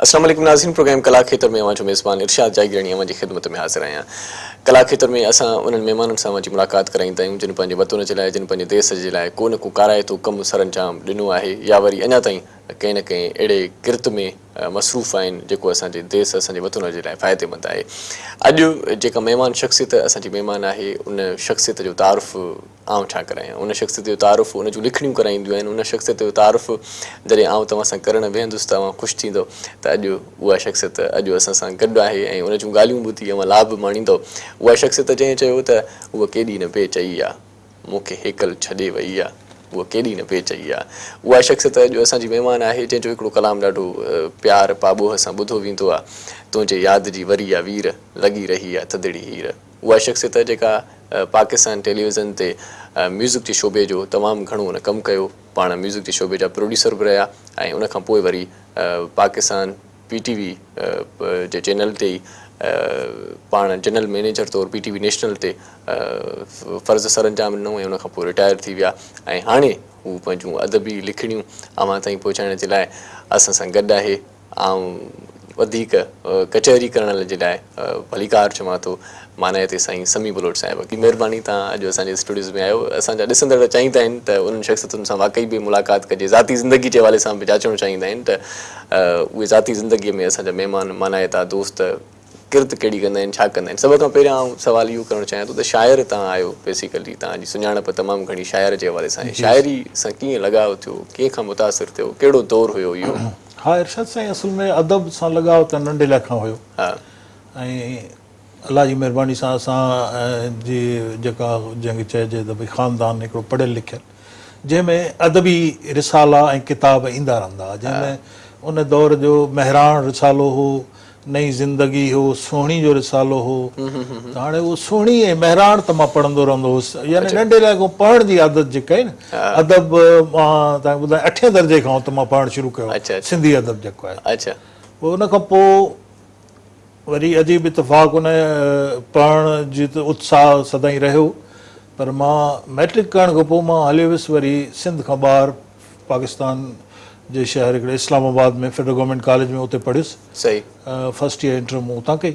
السلام عليڪم ناظرين پروگرام ڪلا کيتر ۾ اوهان جو ميزبان ارشاد جاگيراڻي اوهان جي خدمت ۾ حاضر آهيان. ڪلا کيتر ۾ اسان انهن مهمانن سان اوهان جي ملاقات ڪرائيندا آهيون جن پنهنجي وطن جي لاء جن پنهنجي ديس جي لاء ڪو نه ڪو ڪارائتو ڪم سرانجام ڏنو آهي يا وري اڃا تائين ڪنهن نه ڪنهن اهڙي ڪرت ۾ مصروف آهن جيڪو اسان جي ديس اسان جي وطن جي لاء فائديمند آهي. اڄ جيڪا مهمان شخصيت اسان جي مهمان آهي ان شخصيت جو تعارف آئون ڇا ڪرايان ان شخصيت جو تعارف ان جون لکڻيون ڪرائينديون آهن ان شخصيت جو تعارف جڏهن آئون توهان سان ڪرڻ ويهندس ته اوهان خوش ٿيندؤ ته اڄ اها شخصيت اڄ اسان سان گڏ آهي ۽ ان جون ڳالهيون ٻڌي اوهان لاڀ ماڻيندؤ اها شخصيت جنهن چيو ته هوء ڪيڏي نه بي چئي آ مون کي هيڪل ڇڏي وئي آ هوء ڪيڏي نه بي چئي آ اها شخصيت اڄ اسان جي مهمان آهي جنهن جو هڪڙو ڪلام ڏاڍو پيار پاٻوهه سان ٻڌو ويندو آ تنهنجي ياد جي وري آ وير لڳي رهي آ ٿڌڙي هير. اها شخصيت جيڪا پاڪستان ٽيليويزن تي ميوزڪ جي شعبي جو تمام گهڻو ان ڪم ڪيو، پاڻ ميوزڪ جي شعبي جا پروڊيوسر به رهيا ۽ ان کان پوء وري پاڪستان پي ٽي وي جي چينل تي ئي پاڻ جنرل مئنيجر طور پي ٽي وي نيشنل تي فرض سرانجام ڏنو ۽ ان کان پوء رٽائر ٿي ويا ۽ هاڻي هو پنهنجون ادبي لکڻيون اوهان تائين پهچائڻ جي لاء اسان سان گڏ آهي. آئون وڌيڪ ڪچهري ڪرڻ جي لاء ڀليڪار چوان ٿو مانائتي سائين سميع بلوچ صاحب کي. مهرباني توهان اڄ اسان جي اسٽوڊيوز ۾ آيو. اسان جا ڏسندڙ چاهيندا آهن ته انهن شخصيتن سان واقعي به ملاقات ڪجي ذاتي زندگي جي حوالي سان به جاچڻ چاهيندا آهن ته اهي ذاتي زندگي ۾ اسان جا مهمان مانائتا دوست ڪرت ڪهڙي ڪندا آهن ڇا ڪندا آهن. سڀ کان پهريان آئون سوال اهو ڪرڻ چاهيان ٿو ته شاعر توهان آهيو بيسيڪلي توهان جي سڃاڻپ تمام گهڻي شاعر جي حوالي سان آهي شاعري سان ڪيئن لڳاء ٿيو ڪنهن کان متاثر ٿيو ڪهڙو دور هيو اهو؟ ها ارشاد سائين اصل ۾ ادب سان لڳاء ته ننڍي لاء کان هيو ۽ الله جي مهرباني سان اسان جي جيڪا جنهن کي چئجي ته ڀئي خاندان هڪڙو پڙهيل لکيل جنهن ۾ ادبي رسالا ۽ ڪتاب ايندا رهندا هئا جنهن ۾ ان دور جو مهراڻ رسالو هو، نئين زندگي هو، سهڻي جو رسالو هو ته هاڻي اهو سهڻي ۽ مهراڻ ته مان پڙهندو رهندو هوس يعني ننڍي لاء کان پڙهڻ جي عادت جيڪا آهي نه ادب مان توهان کي ٻڌايان اٺين درجي کان ته مان پڙهڻ شروع ڪيو سنڌي ادب جيڪو آهي پوء ان کان پوء وري عجيب اتفاق ان پڙهڻ جي ته اتساهه سدائين رهيو پر مان مئٽرڪ ڪرڻ کان پوء مان هليو ويس وري سنڌ کان ٻاهر پاڪستان جي شهر هڪڙي اسلام آباد ۾ فيڊرل گورنمينٽ ڪاليج ۾ اتي پڙهيس فرسٽ ييئر انٽر مون اتان ڪئي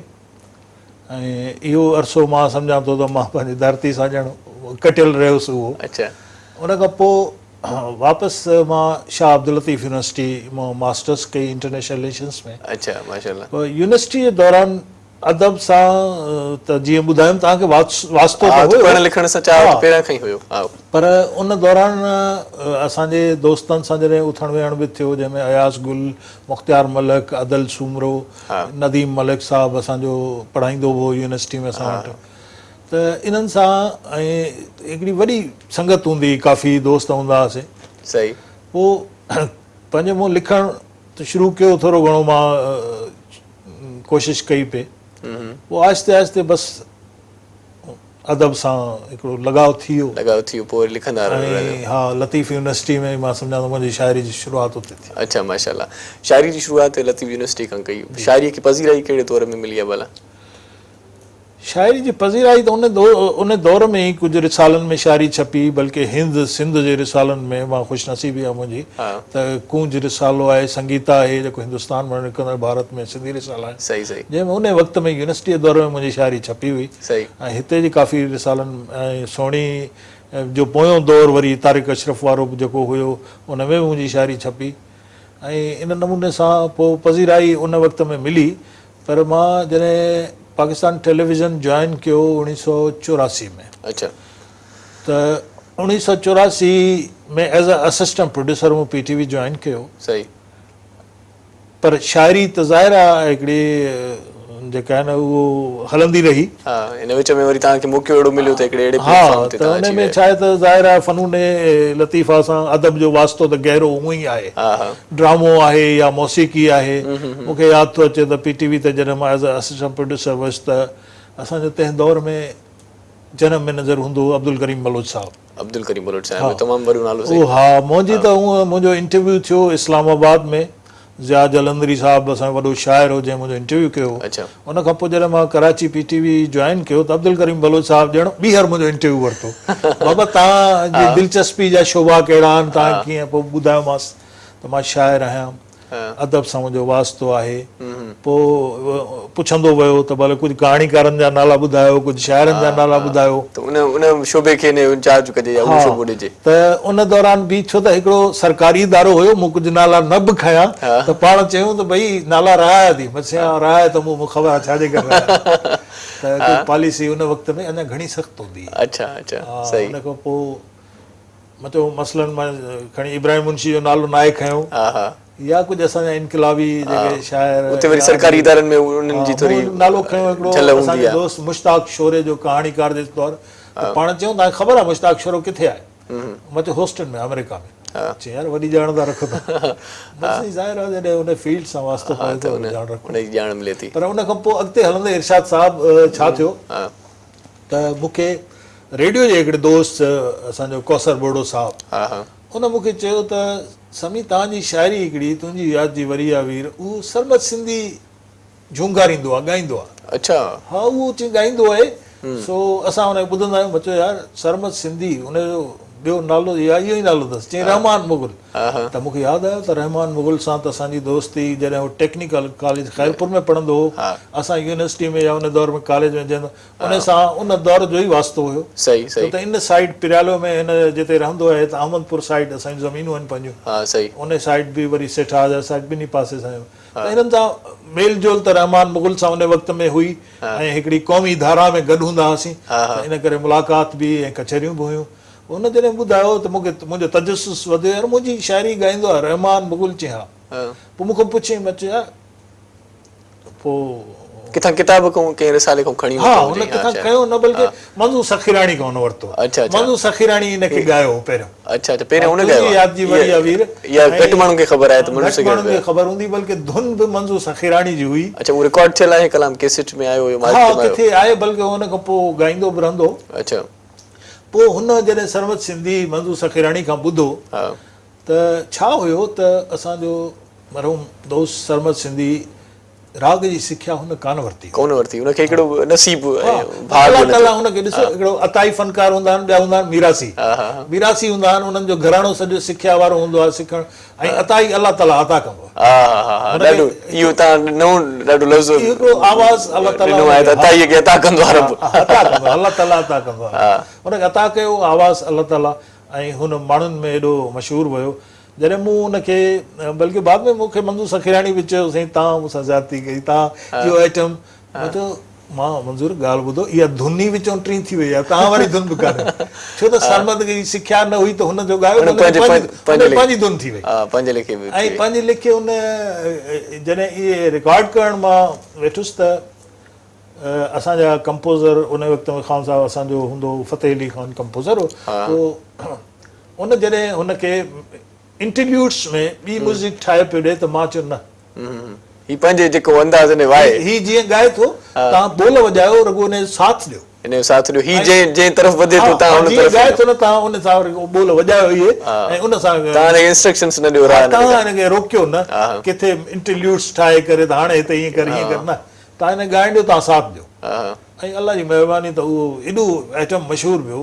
۽ اهو عرصو مان سمجهان ٿو ته مان پنهنجي ڌرتي سان ڄڻ ڪٽيل رهيس اهو ان کان پوء واپس مان شاهه عبداللطيف يونيورسٽي مان ماسٽرس ڪئي انٽرنيشنل رليشنس ۾. اڇا ماشاء الله. پوء يونيورسٽي جي دوران ادب سان ته جيئن ٻڌايم توهان کي واسطو ته هيو. پڙهڻ لکڻ سان چاهه ته پهريان کان ئي هيو. ها. پر ان دوران اسان جي دوستن سان جڏهن اٿڻ ويهڻ به ٿيو جنهن ۾ اياز گل، مختيار ملڪ، ادل سومرو، نديم ملڪ صاحب اسان جو پڙهائيندو به هو يونيورسٽي ۾ اسان وٽ. ته انهن سان ۽ هڪڙي وڏي سنگت هوندي هئي ڪافي دوست هوندا هئاسين. صحيح. پوء پنهنجو مون لکڻ ته شروع ڪيو ٿورو گهڻو مان ڪوشش ڪئي پئي پوء آهستي آهستي بس ادب سان هڪڙو لڳاء ٿي ويو. لڳاء ٿي ويو پوء وري لکندا رهيا. ۽ ها لطيف يونيورسٽي ۾ مان سمجهان ٿو منهنجي شاعري جي شروعات اتي ٿي. اڇا ماشاء الله شاعري جي شروعات لطيف يونيورسٽي کان ڪئي شاعري کي پذيرائي ڪهڙي دور ۾ ملي آهي ڀلا؟ شاعري جي پذيرائي ته ان دور ۾ ئي ڪجهه رسالن ۾ شاعري ڇپي بلڪه هند سنڌ جي رسالن ۾ مان خوش نصيبي آهي منهنجي ته ڪونج رسالو آهي سنگيتا آهي جيڪو هندستان ۾ نڪرندڙ ڀارت ۾ سنڌي رسالا آهن جنهن ۾ ان وقت ۾ يونيورسٽي جي دور ۾ منهنجي شاعري ڇپي هئي ۽ هتي جي ڪافي رسالن ۽ سهڻي جو پويون دور وري طارق اشرف وارو به جيڪو هيو ان ۾ به منهنجي شاعري ڇپي ۽ ان نموني سان پوء پذيرائي ان وقت ۾ ملي پر مان جڏهن پاڪستان ٽيليويزن جوائن ڪيو اوڻيهه سؤ 84 ۾ اڇا ته اوڻيهه سؤ 84 ۾ ايز ا اسسٽنٽ پروڊيوسر مون پي ٽي وي جوائن ڪيو. صحيح. پر شاعري ته ظاهر آ هڪڙي جيڪا آهي نه اهو هلندي رهي. ها ان وچ ۾ وري توهان کي موقعو اهڙو مليو ته هڪڙي اهڙي پليٽ فارم تي توهان اچي ويا. ها ته ان ۾ ڇا آهي ته ظاهر آ فنون لطيفه سان ادب جو واسطو ته گهرو هونئن ئي آهي. ها ها. ڊرامو آهي يا موسيقي آهي. مون کي ياد ٿو اچي ته پي ٽي وي تي جڏهن مان ايز اي اسسٽنٽ پروڊيوسر هيس ته اسان جو تنهن دور ۾ جنرل مئنيجر هوندو هو عبدالڪريم بلوچ صاحب. عبدالڪريم بلوچ صاحب تمام وڏو نالو سائين. ها منهنجي ته هونء منهنجو انٽرويو ٿيو اسلام آباد ۾ ضياء جالنڌري صاحب اسان جو وڏو شاعر هو جنهن منهنجو انٽرويو ڪيو هو. ان کان پوء جڏهن مان ڪراچي پي ٽي وي جوائن ڪيو ته عبدالڪريم بلوچ صاحب ڄڻ ٻيهر منهنجو انٽرويو ورتو بابا توهان جي دلچسپي جا شعبا ڪهڙا آهن توهان ڪيئن پوء ٻڌايومانس ته مان شاعر آهيان. ادب سان منهنجو واسطو آهي. پوء پڇندو ويو ته ڀلي ڪجهه ڪهاڻيڪارن جا نالا ٻڌايو، ڪجهه شاعرن جا نالا ٻڌايو. ته ان ان شعبي کي انچارج ڪجي يا اهو شعبو ڏجي. ته ان دوران به ڇو ته هڪڙو سرڪاري ادارو هيو، مون ڪجهه نالا نه به کنيا ته پاڻ چيائون ته ڀئي نالا رهايا ٿي. مون چيو رهايا ته مون خبر آهي ڇا جي ڪري رهايا. ته ڪجهه پاليسي ان وقت ۾ اڃا گهڻي سخت هوندي هئي. اڇا اڇا صحيح. ان کان پوء مطلب مثلاً مان کڻي ابراهيم منشي جو نالو ناهي کنيو يا ڪجهه اسان جا انقلابي جيڪي شاعر اتي وري سرڪاري ادارن ۾ انهن جي ٿوري نالو کنيو هڪڙو اسان جو دوست مشتاق شوري جو ڪهاڻيڪار جي طور ته پاڻ چيون توهان کي خبر آهي مشتاق شورو ڪٿي آهي؟ مان چيو هوسٽن ۾ آمريڪا ۾. چيائين يار وڏي ڄاڻ ٿا رکو توهان. بس سائين ظاهر آهي جڏهن ان فيلڊ سان واسطو پوي ٿو ته ڄاڻ رکو. ان جي ڄاڻ ملي ٿي. پر ان کان پوء اڳتي هلندي ارشاد صاحب ڇا ٿيو ته مون کي ريڊيو جي هڪڙي دوست اسان جو ڪوثر ٻرڙو صاحب ان مون کي چيو ته سميع توهان جي شاعري هڪڙي تنهنجي ياد جي وري آ وير اهو سرمد سنڌي جهونگاريندو آ ڳائيندو آ. اڇا. ها اهو چي ڳائيندو آهي سو اسان ان کي ٻڌندا آهيون مان چيو يار سرمد سنڌي ان جو ٻيو نالو يا اهو ئي نالو اٿس چيائين رحمان مغل ته مون کي ياد آيو ته رحمان مغل سان ته اسان جي دوستي جڏهن هو ٽيڪنيڪل ڪاليج خيرپور ۾ پڙهندو هو اسان يونيورسٽي ۾ يا ان دور ۾ ڪاليج ۾ جنهن ان سان ان دور جو ئي واسطو هيو. صحيح ڇو صحيح. ته ان سائيڊ پريالو ۾ هن جتي رهندو آهي ته احمد پور سائيڊ اسان جون زمينون آهن پنهنجون. ها صحيح. ان سائيڊ به وري سيٺ آزاد سائيڊ ٻنهي پاسي سان ته انهن سان ميل جول ته رحمان مغل سان ان وقت ۾ هئي ۽ هڪڙي قومي ڌارا ۾ گڏ هوندا هئاسين ته ان ڪري ملاقات به ۽ ڪچهريون به هيون. هن جڏهن ٻڌايو ته مون کي منهنجو تجسس وڌيو يار منهنجي شاعري ڳائيندو آهي رحمان مغل چيائين ها. پوء مون کان پڇيائين مان چيو يار پوء. ڪٿان ڪتاب کان ڪنهن رسالي کان کڻي ورتو هجي ها هن ڪٿان کنيو نه بلڪه منظور سخيراڻي کان هن ورتو اڇا اڇا منظور سخيراڻي ان کي ڳايو هو پهريون اڇا اڇا پهريون هن ڳايو تنهنجي ياد جي وري آ وير اها گهٽ ماڻهن کي خبر آهي ته منظور سخيراڻي گهٽ ماڻهن کي خبر هوندي بلڪه ڌن به منظور سخيراڻي جي هئي اڇا اهو رڪارڊ ٿيل آهي ڪلام ڪيسٽ ۾ آيو هيو مارڪيٽ ۾ آيو ها ڪٿي آهي بلڪه ان کان پوء ڳائيندو به رهندو هو اڇا پوء هن جڏهن سرمد سنڌي منظور سخيراڻي کان ٻڌو ته ڇا هيو ته اسان جو مرحوم دوست سرمد سنڌي راڳ جي سکيا هن ڪانه ورتي هئي. ڪونه ورتي هن کي هڪڙو نصيب ۽ ڀاڳ الله تعاليٰ هن کي ڏسو هڪڙو عطائي فنڪار هوندا آهن ٻيا هوندا آهن ميراثي ميراثي هوندا آهن انهن جو گهراڻو سڄو سکيا وارو هوندو آهي سکڻ ۽ عطائي الله تعاليٰ عطا ڪندو آهي. ها ها ها ڏاڍو اهو توهان نئون ڏاڍو لفظ هڪڙو آواز الله تعاليٰ ڏنو آهي ته عطائي کي عطا ڪندو آهي رب عطا ڪندو آهي الله تعاليٰ عطا ڪندو آهي هن کي عطا ڪيو آواز الله تعاليٰ ۽ هن ماڻهن ۾ ايڏو مشهور ويو جڏهن مون ان کي بلڪه بعد ۾ مون کي منظور سخيراڻي به چيو سائين توهان مون سان زيادتي ڪئي توهان اهو آئٽم مان چيو مان منظور ڳالهه ٻڌو اها ڌن ئي وچون ٽين ٿي وئي آهي توهان واري ڌن به ڪانهي ڇو ته سرمد کي سکيا نه هئي ته هن جو ڳايو ته پنهنجي ڌن ٿي وئي پنهنجي ليکي ۽ پنهنجي ليکي ان جڏهن اهي رڪارڊ ڪرڻ مان ويٺس ته اسان جا ڪمپوزر ان وقت ۾ خان صاحب اسان جو هوندو هو فتح علي خان ڪمپوزر هو پوء ان جڏهن هن کي انٽرليوڊس ۾ ٻي ميوزڪ ٺاهي پيو ڏي ته مان چيو نه هي پنهنجي جيڪو انداز ۾ وائي هي جيئن ڳائي ٿو توهان ٻول وڄايو رڳو ان جو ساٿ ڏيو ان جو ساٿ ڏيو هي جنهن جنهن طرف وڌي ٿو توهان ان طرف جيئن ڳائي ٿو نه توهان ان سان رڳو ٻول وڄايو اهي ۽ ان سان توهان ان کي انسٽرڪشنس نه ڏيو راء نه ڏيو توهان ان کي روڪيو نه ڪٿي انٽرليوڊس ٺاهي ڪري ته هاڻي هتي ائين ڪر هيئن ڪر نه توهان هن ڳائڻ ڏيو توهان ساٿ ڏيو ۽ الله جي مهرباني ته اهو ايڏو آئٽم مشهور ويو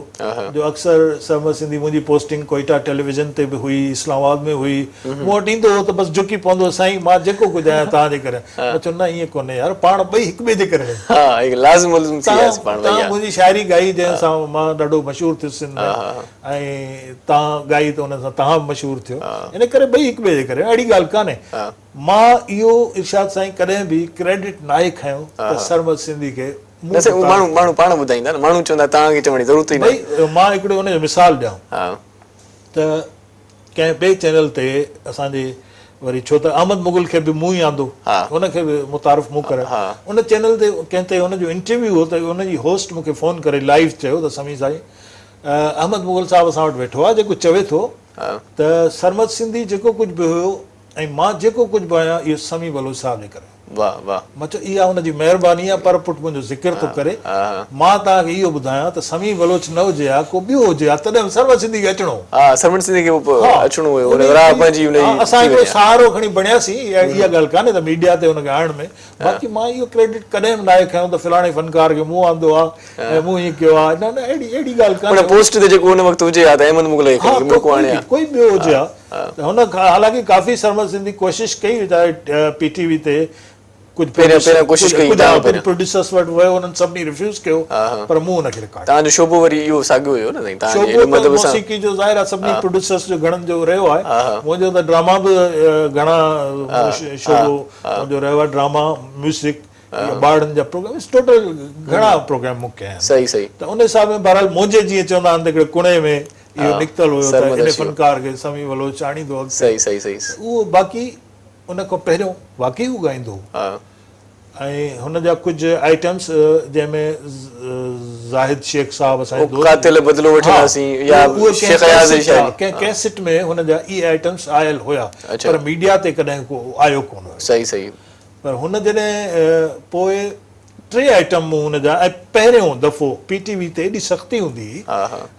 جو اڪثر سرمد سنڌي منهنجي پوسٽنگ ڪوئيٽا ٽيليويزن تي به هئي اسلام آباد ۾ هئي مون وٽ ايندو هو ته بس جهڪي پوندو هو سائين مان جيڪو ڪجهه آهيان توهان جي ڪري مان چيو نه ائين ڪونهي يار پاڻ ٻئي هڪ ٻئي جي ڪري آهيون توهان منهنجي شاعري ڳائي جنهن سان مان ڏاڍو مشهور ٿيس سنڌ ۾ ۽ توهان ڳائي ته ان سان توهان به مشهور ٿيو ان ڪري ٻئي هڪ ٻئي جي ڪري اهڙي ڳالهه ڪانهي مان اهو ارشاد سائين ڪڏهن به ڪريڊٽ ناهي کنيو ته سرمد سنڌي کي مون نه سائين اهو ماڻهو ماڻهو پاڻ ٻڌائيندا نه ماڻهو چوندا توهان کي چوڻ جي ضرورت ئي ناهي. ڀئي مان هڪڙو ان جو مثال ڏيان ته ڪنهن ٻئي چينل تي اسان جي وري ڇو ته احمد مغل کي به مون ئي آندو ان کي به متعارف مون ڪرايو ان چينل تي ڪنهن تي ان جو انٽرويو هو ته ان جي هوسٽ مون کي فون ڪري لائيو چيو ته سميع سائين احمد مغل صاحب اسان وٽ ويٺو آهي جيڪو چوي ٿو ته سرمد سنڌي جيڪو ڪجهه به هيو ۽ مان جيڪو ڪجهه به آهيان اهو سميع بلوچ صاحب جي ڪري. واه واه. مان چيو اها ان جي مهرباني آهي پر پٽ منهنجو ذڪر ٿو ڪري. مان توهان کي اهو ٻڌايان ته سميع بلوچ نه هجي ها ڪو ٻيو هجي ها تڏهن به سرمد سنڌي کي اچڻو هو. ها سرمد سنڌي کي به اچڻو هيو ان راهه پنهنجي ان جي اسان هڪڙو سهارو کڻي بڻياسين اها ڳالهه ڪانهي ته ميڊيا تي ان کي آڻڻ ۾ باقي مان اهو ڪريڊٽ ڪڏهن به ناهي کنيو ته فلاڻي فنڪار کي مون آندو آهي ۽ مون ائين ڪيو آهي نه نه اهڙي اهڙي ڳالهه ڪانهي. ان پوسٽ تي جيڪو ان وقت هجي ها ته احمد مغل کي کڻي ٻيو ڪو آڻي ها. ڪوئي ٻيو هجي ها. ته هن حالانڪه ڪافي سرمد سنڌي ڪوشش ڪئي ويچاري پي ٽي وي تي ڪجهه پهريان پهريان ڪوشش ڪئي ڪجهه ڪجهه پروڊيوسرس وٽ ويو انهن سڀني ريفيوز ڪيو پر مون ان کي رڪارڊ توهان جو شعبو وري اهو ساڳيو هيو نه سائين توهان جي علم ادب سان موسيقي جو ظاهر آهي سڀني پروڊيوسرس جو گهڻن جو رهيو آهي منهنجو ته ڊراما به گهڻا شعبو منهنجو رهيو آهي ڊراما ميوزڪ ٻارڙن جا پروگرام ٽوٽل گهڻا پروگرام مون ڪيا آهن صحيح صحيح ته ان حساب ۾ بهرحال منهنجي جيئن چوندا آهن ته هڪڙي ڪڻي ۾ اهو نڪتل هيو ته ان فنڪار کي سميع بلوچ آڻيندو اڳتي صحيح صحيح صحيح اهو باقي ان کان پهريون واقعي هو ڳائيندو هو ۽ هن جا ڪجهه آئٽمس جنهن ۾ زاهد شيخ صاحب اسان جو دوست قاتل بدلو وٺنداسين يا شيخ اياز جي شاعري ڪنهن ڪيسٽ ۾ هن جا اهي آئٽمس آيل هيا پر ميڊيا تي ڪڏهن ڪو آيو ڪونه هيو. صحيح صحيح. پر هن جڏهن پوء ٽي آئٽم مون هن جا ۽ پهريون دفعو پي ٽي وي تي ايڏي سختي هوندي هئي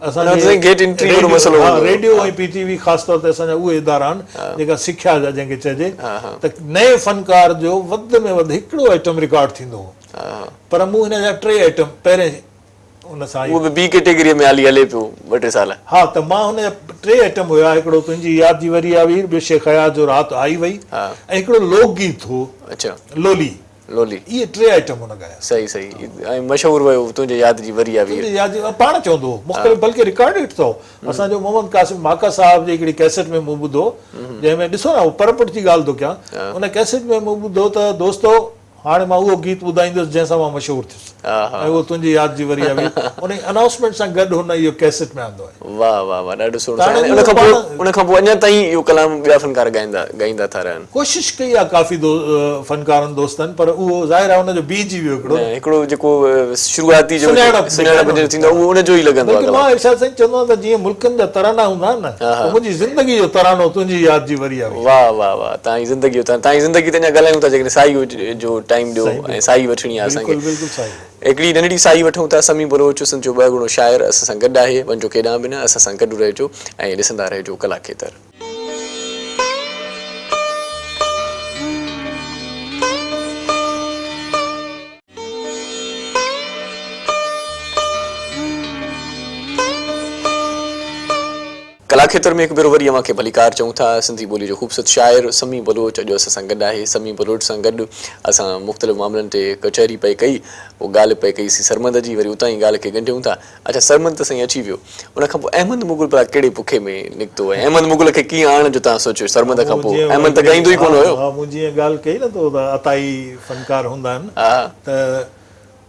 اسان جي گيٽ انٽري وارو مسئلو هوندو هو ريڊيو ۽ پي ٽي وي خاص طور تي اسان جا اهي ادارا آهن جيڪا سکيا جا جنهن کي چئجي ته نئين فنڪار جو وڌ ۾ وڌ هڪڙو آئٽم رڪارڊ ٿيندو هو پر مون هن جا ٽي آئٽم پهرين ان سان اهو به بي ڪيٽيگري ۾ هلي هلي پيو ٻه ٽي سال. ها ته مان هن جا ٽي آئٽم هيا هڪڙو تنهنجي ياد جي وري آ وير ٻيو شيخ اياز جو رات آئي وئي ۽ هڪڙو لوڪ گيت هو لولي لولي اهي ٽي آئٽم هن ڳايا. صحيح صحيح ۽ مشهور ويو تنهنجي ياد جي وري آ وير. تنهنجي ياد جي پاڻ چوندو هو مختلف بلڪه رڪارڊيڊ اٿو اسان جو محمد قاسم ماڪا صاحب جي هڪڙي ڪيسٽ ۾ مون ٻڌو جنهن ۾ ڏسو نه پر پٺ جي ڳالهه ٿو ڪيان ان ڪيسٽ ۾ مون ٻڌو ته دوستو هاڻي مان اهو گيت ٻڌائيندس جنهن سان مان مشهور ٿيس ۽ اهو تنهنجي ياد جي وري آ وير انهي انائونسمينٽ سان گڏ هن اهو ڪيسٽ ۾ آندو آهي. واه واه واه ڏاڍو سهڻو سائين ان کان پوء ان کان پوء اڃا تائين اهو ڪلام ٻيا فنڪار ڳائيندا ڳائيندا ٿا رهن. ڪوشش ڪئي آ ڪافي فنڪارن دوستن پر اهو ظاهر آ ان جو بيهجي ويو هڪڙو. نه هڪڙو جيڪو شروعاتي جيڪو سڃاڻپ سڃاڻپ جيڪو ٿيندو آ اهو ان جو ئي لڳندو آ بلڪه مان ارشاد سائين چوندو آهيان ته جيئن ملڪن جا ترانا هوندا آهن نه ته منهنجي زندگي جو ترانو تنهنجي ياد جي وري آ وير. واه واه واه توهان جي زندگي جو توهان جي زندگي تي اڃا ڳالهايون ٿا جيڪڏهن ساهي جو ٽائيم ڏيو ۽ ساهي وٺڻي آهي اسان کي بلڪل بلڪل ساهي. هڪڙي ننڍڙي ساهي وٺون ٿا سميع بلوچ سنڌ جو ٻهڳڻو شاعر اسان سان گڏ آهي وڃجو ڪيڏانهن به نه اسان سان گڏ رهجو ۽ ڏسندا رهجو ڪلا کيتر. ڪلا کيتر ۾ هڪ ڀيرو وري اوهان کي ڀليڪار چئون ٿا. سنڌي ٻولي جو خوبصورت شاعر سميع بلوچ اڄ اسان سان گڏ آهي. سميع بلوچ سان گڏ اسان مختلف معاملن تي ڪچهري پئي ڪئي. پوء ڳالهه پئي ڪئي سين سرمد جي وري اتان ئي ڳالهه کي ڳنڍيون ٿا. اڇا سرمد ته سائين اچي ويو. ان کان پوء احمد مغل ڀلا ڪهڙي پکي ۾ نڪتو ۽ احمد مغل کي ڪيئن آڻڻ جو توهان سوچيو سرمد کان پوء احمد ته ڳائيندو ئي ڪونه هيو. ها مون جيئن ڳالهه ڪئي نه ته عطائي فنڪار هوندا آهن ته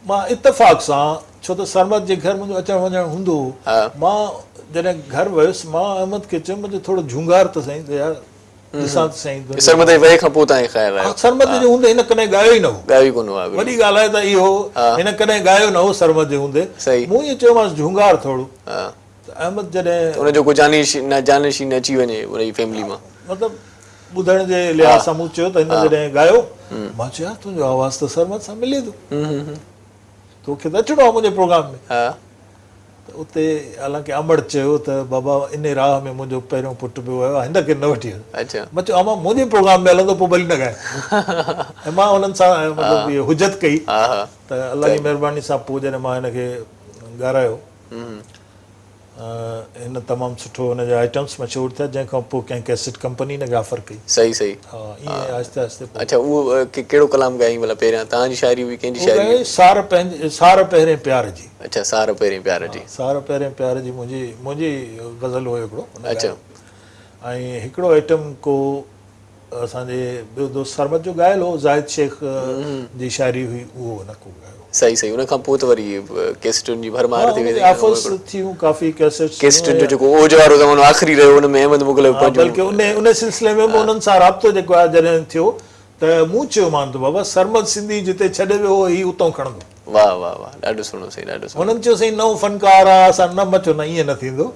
مان اتفاق سان ڇو ته سرمد جي گهر منهنجو اچڻ وڃڻ هوندو هو مان جڏهن گهر ويس مان احمد کي چيم منهنجو ٿورو جهونگار ته سهي ته يار ڏسان ته سهي تنهنجو سرمد جي وئي کان پوء توهان کي خيال آيو؟ سرمد جي هوندي هن ڪڏهن ڳايو ئي نه هو. ڳايو ئي ڪونه هو. وڏي ڳالهه آهي ته اهو هن ڪڏهن ڳايو نه هو سرمد جي هوندي. مون ائين چيومانس جهونگار ٿورو ته احمد جڏهن. ان جو ڪو جانشين اچي وڃي ان جي فيملي مان. مطلب ٻڌڻ جي لحاظ سان مون چيو ته هن جڏهن ڳايو مان چيو يار تنهنجو آواز ته سرمد سان ملي ٿو. توکي ته اچڻو آهي منهنجي پروگرام ۾. ته اتي حالانڪه امڙ چيو ته بابا انهي راهه ۾ منهنجو پهريون پٽ به ويو آهي هن کي نه وٺي هل. مان چيو امان منهنجي پروگرام ۾ هلندو پوء ڀلي نه ڳائي. ۽ مان انهن سان مطلب اهي حجت ڪئي ته الله جي مهرباني سان پوء جڏهن مان هن کي ڳارايو هن تمام سٺو هن جا آئٽمس مشهور ٿيا جنهن کان پوء ڪنهن ڪيسٽ ڪمپني هن کي آفر ڪئي. صحيح صحيح. ها ائين آهستي آهستي پوء. اڇا اهو ڪهڙو ڪلام ڳايائين ڀلا پهريان توهان جي شاعري هئي ڪنهن جي شاعري هئي؟ سار پنهنجي سار پهرين پيار جي. اڇا سار پهرين پيار جي. سار پهرين پيار جي منهنجي منهنجي غزل هيو هڪڙو. اڇا. ۽ هڪڙو آئٽم ڪو اسان جي ٻيو دوست سرمد جو ڳايل هو زاهد شيخ جي شاعري هئي اهو هن ڪو ڳايو. صحيح صحيح ان کان پوء ته وري ڪيسٽن جي ڀرمار ٿي وئي ها آفرز ٿيون ڪافي ڪيسٽس ڪيسٽن جو جيڪو اوج وارو زمانو آخري رهيو ان ۾ احمد مغل پنهنجو بلڪه ان ان سلسلي ۾ به انهن سان رابطو جيڪو آهي جڏهن ٿيو ته مون چيومان ته بابا سرمد سنڌي جتي ڇڏي ويو هو هي اتئون کڻندو. واه واه واه ڏاڍو سهڻو سائين ڏاڍو سهڻو. هنن چيو سائين نئون فنڪار آ اسان نه مان چيو نه ائين نه ٿيندو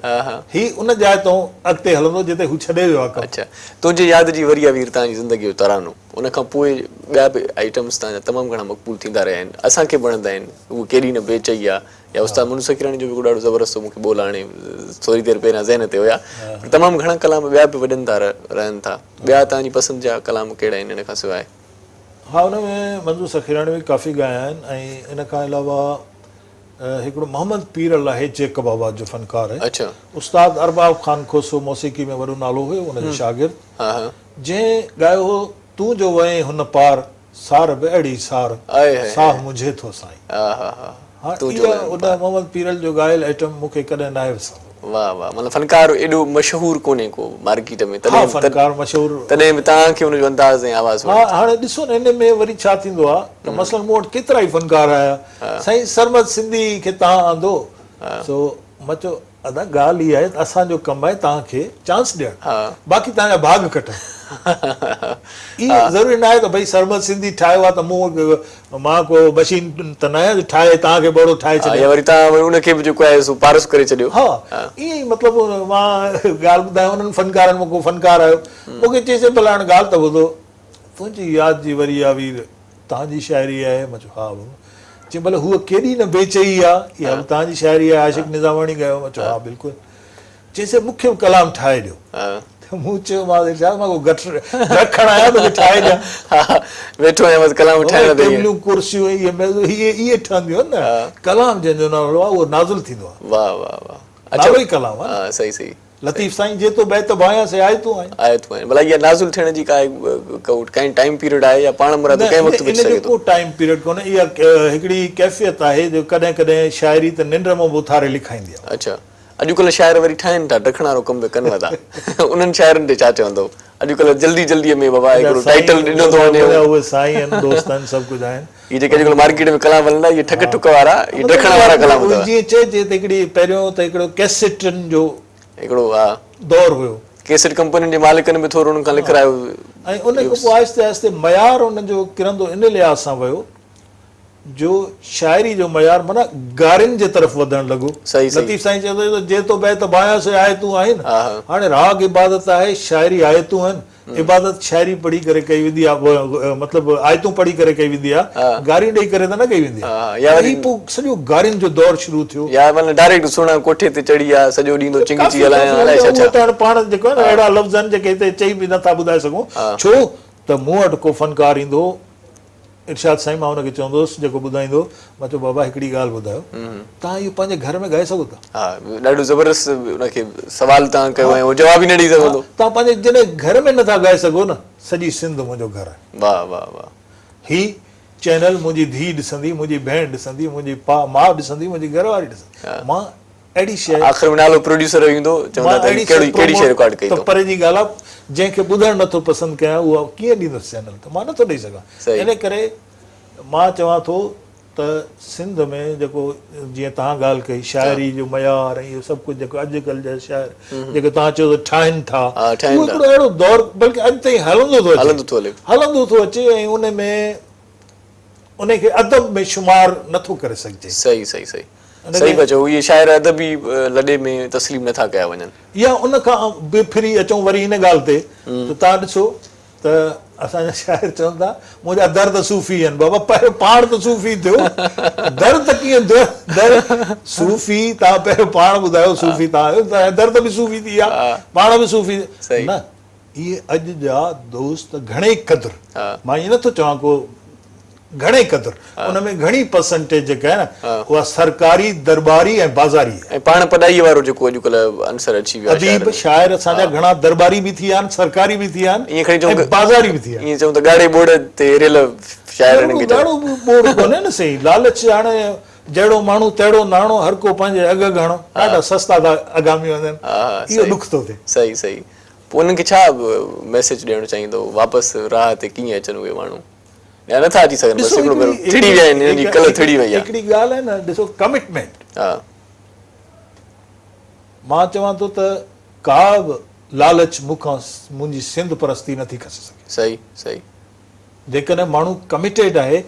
هي ان جاء تون اڳتي هلندو جتي هو ڇڏي ويو آ ڪم. اڇا تنهنجي ياد جي وري آ وير توهان جي زندگي جو ترانو ان کان پوء ٻيا به آئٽمس توهان جا تمام گهڻا مقبول ٿيندا رهيا آهن اسان کي به وڻندا آهن اهو ڪيڏي نه بي چئي آ يا استاد منظور سخيراڻي جو به هڪ ڏاڍو زبردست مون کي ٻول هاڻي ٿوري دير پهريان ذهن تي هيا پر تمام گهڻا ڪلام ٻيا به وڄن ٿا رهن ٿا ٻيا توهان جي پسند جا ڪلام ڪهڙا آهن ان کان سواء؟ ها ان ۾ منظور سخيراڻي به ڪافي ڳايا آهن ۽ ان کان علاوه هڪڙو محمد پيرل آهي جيڪب آباد جو فنڪار آهي. اڇا. استاد ارباب خان کوسو موسيقي ۾ وڏو نالو هيو ان جو شاگرد. ها ها. جنهن ڳايو هو تون جو وئين هن پار سار به اهڙي سار ساهه منجهي ٿو سائين. ها ها ها. ها اها ان محمد پيرل جو ڳايل آئٽم مون کي ڪڏهن ناهي وسرندو. واه واه مطلب فنڪار ايڏو مشهور ڪونهي ڪو مارڪيٽ ۾ ها تڏهن فنڪار مشهور تڏهن به توهان کي ان جو انداز ۽ آواز ها وڻي ٿو. هاڻي ڏسو نه ان ۾ وري ڇا ٿيندو آ ته مثلاً مون وٽ ڪيترا ئي فنڪار آيا سائين سرمد سنڌي کي توهان آندو سو مان چيو ادا ڳالهه اها آهي ته اسان جو ڪم آهي توهان کي چانس ڏيڻ باقي توهان جا ڀاڳ کٽڻ. اهو ضروري ناهي ته ڀئي سرمد سنڌي ٺاهيو آهي ته مون مان ڪو مشين ته ناهيان جو ٺاهي توهان کي به اهڙو ٺاهي ڇڏيان. يا وري توهان وري ان کي به جيڪو آهي سو پارس ڪري ڇڏيو. ها ائين ئي مطلب مان ڳالهه ٻڌايان انهن فنڪارن مان ڪو فنڪار آيو مون کي چيس ڀلا هاڻي ڳالهه ته ٻڌو تنهنجي ياد جي وري آ وير توهان جي شاعري آهي؟ مان چيو ها بابا. چيائين ڀلا هوء ڪيڏي نه بيچئي آ، اها به توهان جي شاعري آهي عاشق نظاماڻي ڳايو؟ مان چيو ها بلڪل. چيائين سائين مون کي به ڪلام ٺاهي ڏيو. ته مون چيومانس ارشاد مان ڪو گٺ رکڻ آيان توکي ٺاهي ڏيان. ها ويٺو آهيان بس ڪلام ٺاهڻ تي. ٽيبلون ڪرسيون اهي ميزون اهي اهي ٺهنديون آهن نه ڪلام جنهن جو نالو آهي اهو نازل ٿيندو آهي. واه واه واه. نالو ئي ڪلام آهي نه. ها صحيح صحيح. لطيف سائين جي تو بيت ڀانيان سي آيتون آهن. آيتون آهن. ڀلا اها نازل ٿيڻ جي ڪا ڪو ڪائين ٽائيم پيريڊ آهي يا پاڻ مرادو نه ڪنهن وقت به ان اچي جو سگهي ٿو؟ ڪو ٽائيم پيريڊ ڪونهي اها هڪڙي ڪيفيت آهي جو ڪڏهن ڪڏهن شاعري ته ننڊ مان به اٿاري لکائيندي آهي. اڇا اڄڪلهه شاعر وري ٺاهين ٿا ڊکڻ وارو ڪم به ڪن ٿا انهن شاعرن تي ڇا چوندؤ اڄڪلهه جلدي جلدي ۾ بابا ادا هڪڙو سائين ٽائيٽل ڏنو ٿو وڃي منهنجا اهي سائين آهن دوست آهن سڀ ڪجهه آهن. هي جيڪي اڄڪلهه مارڪيٽ ۾ ڪلام هلن ٿا اهي ٺڪ ٺڪ وارا اهي مطلب ڊکڻ وارا ڪلام اٿو. جيئن چئجي ته هڪڙي پهريون ته هڪڙو ڪيسٽن جو هڪڙو ها دور هيو. ڪيسٽ ڪمپنين جي مالڪن به ٿورو انهن کان لکرايو. ۽ ان کان پوء آهستي آهستي معيار ان جو ڪرندو ان لحاظ سان ويو جو شاعري جو معيار معنيٰ گارين جي طرف وڌڻ لڳو. صحيح صحيح. لطيف سائين چوندو هو ته جي تو بيت ڀانيان سي آيتون آهن. ها ها. هاڻي راڳ عبادت آهي شاعري آيتون آهن. عبادت شاعري پڙهي ڪري ڪئي ويندي آ مطلب آيتون پڙهي ڪري ڪئي ويندي آ گاريون ڏئي ڪري ته نه ڪئي ويندي آ يا وري هي پوء سڄو گارين جو دور شروع ٿيو. يا معنيٰ ڊائريڪٽ سهڻا ڪوٺي تي چڙهي آ سڄو ڏينهن ٿو چنگچي ڪافي هلايان ڪافي الائي ڇا اهو ڇا. ته هاڻي پاڻ جيڪو آهي نه اهڙا لفظ آهن جيڪي هتي چئي به نٿا ٻڌائي سگهون ڇو ته مون وٽ ڪو فنڪار ايندو هو ارشاد سائين مان ان کي چوندو هوس جيڪو ٻڌائيندو هو مان چيو بابا هڪڙي ڳالهه ٻڌايو توهان اهو پنهنجي گهر ۾ ڳائي سگهو ٿا؟ ها ڏاڍو زبردست ان کي سوال توهان ڪيو ۽ هو جواب ئي نه ڏئي سگهندو. توهان پنهنجي جڏهن گهر ۾ نٿا ڳائي سگهو نه سڄي سنڌ منهنجو گهر آهي. واه واه واه. هي چينل منهنجي ڌيء ڏسندي منهنجي ڀيڻ ڏسندي منهنجي ماء ڏسندي منهنجي گهر واري ڏسندي مان اهڙي شيء آخر ۾ نالو پروڊيوسر جو ايندو چوندا ته هي ڪهڙي ڪهڙي شيء رڪارڊ ڪئي ته اٿو. پري جي ڳالهه آ جنهن کي ٻڌڻ نٿو پسند ڪيان اها ڪيئن ڏيندس چينل تي مان نٿو ڏئي سگهان ان ڪري مان چوان ٿو ته سنڌ ۾ جيڪو جيئن توهان ڳالهه ڪئي شاعري جو معيار ۽ اهو سڀ ڪجهه جيڪو اڄڪلهه جا شاعر جيڪي توهان چيو ته ٺاهن ٿا اهو هڪڙو اهڙو دور بلڪه اڄ تائين هلندو ٿو اچي هلندو ٿو اچي ۽ ان ۾ ان کي ادب ۾ شمار نٿو ڪري سگهجي. صحيح صحيح صحيح صحيح پيا چئو اهي شاعر ادبي لڏي ۾ تسليم نٿا ڪيا وڃن. يا ان کان به ڦري اچون وري ان ڳالهه تي ته توهان ڏسو ته اسان جا شاعر چون ٿا منهنجا درد صوفي آهن بابا پهريون پاڻ ته صوفي ٿيو درد ڪيئن در صوفي توهان پهريون پاڻ ٻڌايو صوفي توهان آهيو توهان جا درد به صوفي ٿي ويا پاڻ به صوفي نه اهي اڄ جا دوست گهڻي قدر مان ائين نٿو چوان ڪو گهڻي قدر ان ۾ گهڻي پرسنٽيج جيڪا آهي نه اها سرڪاري درٻاري ۽ بازاري آهي. ۽ پاڻ پڏائيء وارو جيڪو اڄڪلهه عنصر اچي ويو آهي اديب شاعر اسان جا گهڻا درٻاري به ٿي ويا آهن سرڪاري به ٿي ويا آهن ۽ بازاري به ٿي ويا آهن. ائين چئون ته ڳاڙهي ٻوڙ تي هريل شاعر هنن کي چون. ڳاڙهو ٻوڙ ڪونهي نه سائين لالچ هاڻي جهڙو ماڻهو تهڙو ناڻو هر ڪو پنهنجي اگهه گهڻو ڏاڍا سستا ٿا اگهامي وڃن اهو ڏک ٿو ٿئي. صحيح صحيح پوء انهن کي ڇا ميسيج ڏيڻ چاهيندؤ واپس راهه تي ڪيئن اچن اهي ماڻهو يا نٿا اچي سگهن بس هڪڙو ڀيرو ٿڙي ويا آهن انهن جي ڪل ٿڙي وئي آهي. هڪڙي ڳالهه آهي نه ڏسو ڪمٽمينٽ ها. مان چوان ٿو ته ڪا به لالچ مون کان منهنجي سنڌ پرستي نٿي کسي سگهي. صحيح صحيح. جيڪڏهن ماڻهو ڪميٽيڊ آهي